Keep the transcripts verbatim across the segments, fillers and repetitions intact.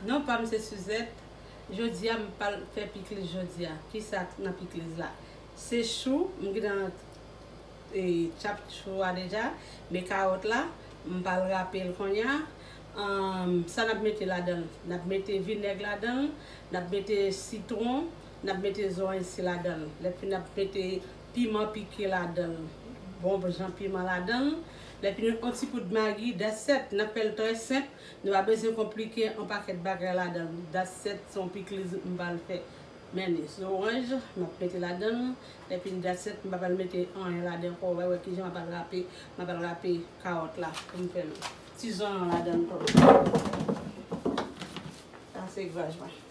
Non pa m se Suzette. Jodi a m pral fè pikliz jodi a. Kisa k nan pikliz la? Se chou, m gentan e, chop chou a deja, men kawòt la, m pral rape l kounye a. Anm, sa n ap mete ladan l? N ap mete vinèg ladan l, n ap mete sitwon, n ap mete zoranj si ladan l. Lè fini n ap mete piman pike ladan l, bon jan piman ladan l. Lè fini yon ti poud magi, that's it, n ap fè l trè senp. Nou pa bezwen konplike yon pakèt bagay ladan l. That's it, se yon pikliz m pral fè. Men ni zoranj, m ap mete ladan l. Epi that's it, m pa pral mete anyen ladan ankò. Wè, wè kijan m ap rape, m ap rape kawòt la pou m fè l. Ti zonyon ladan l tou. Sa se graj mwen.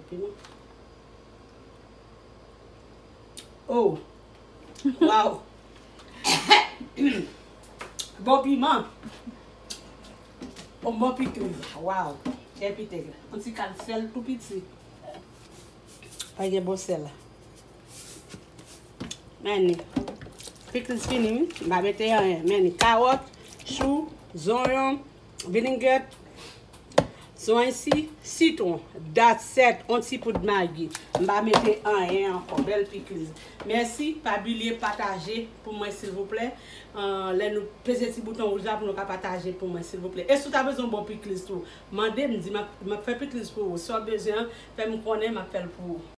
Piman. Oh! Wow! Bon piman! Yon bon pikliz. Wow! Epi te yon ti kal sèl tou piti. Pa gen bon sèl la. Men ni. Pikliz fini, wi. M pa mete anyen. Men ni kawòt, chou, zonyon, vinigèt, zonyon si, sitwon. That's it. Yon ti poud magi. M pa mete anyen ankò. Bèl pikliz. Mèsi. Pa bliye pataje pou mwen, silvouplè. An, lè nou peze ti bouton wouj la pou nou ka pataje pou mwen, silvouplè. E si w ta bezwen yon bon pikliz tou, mande m, di m ap, m ap fè pikliz pou ou. Si w bezwen, fè m konnen, m ap fè l pou ou.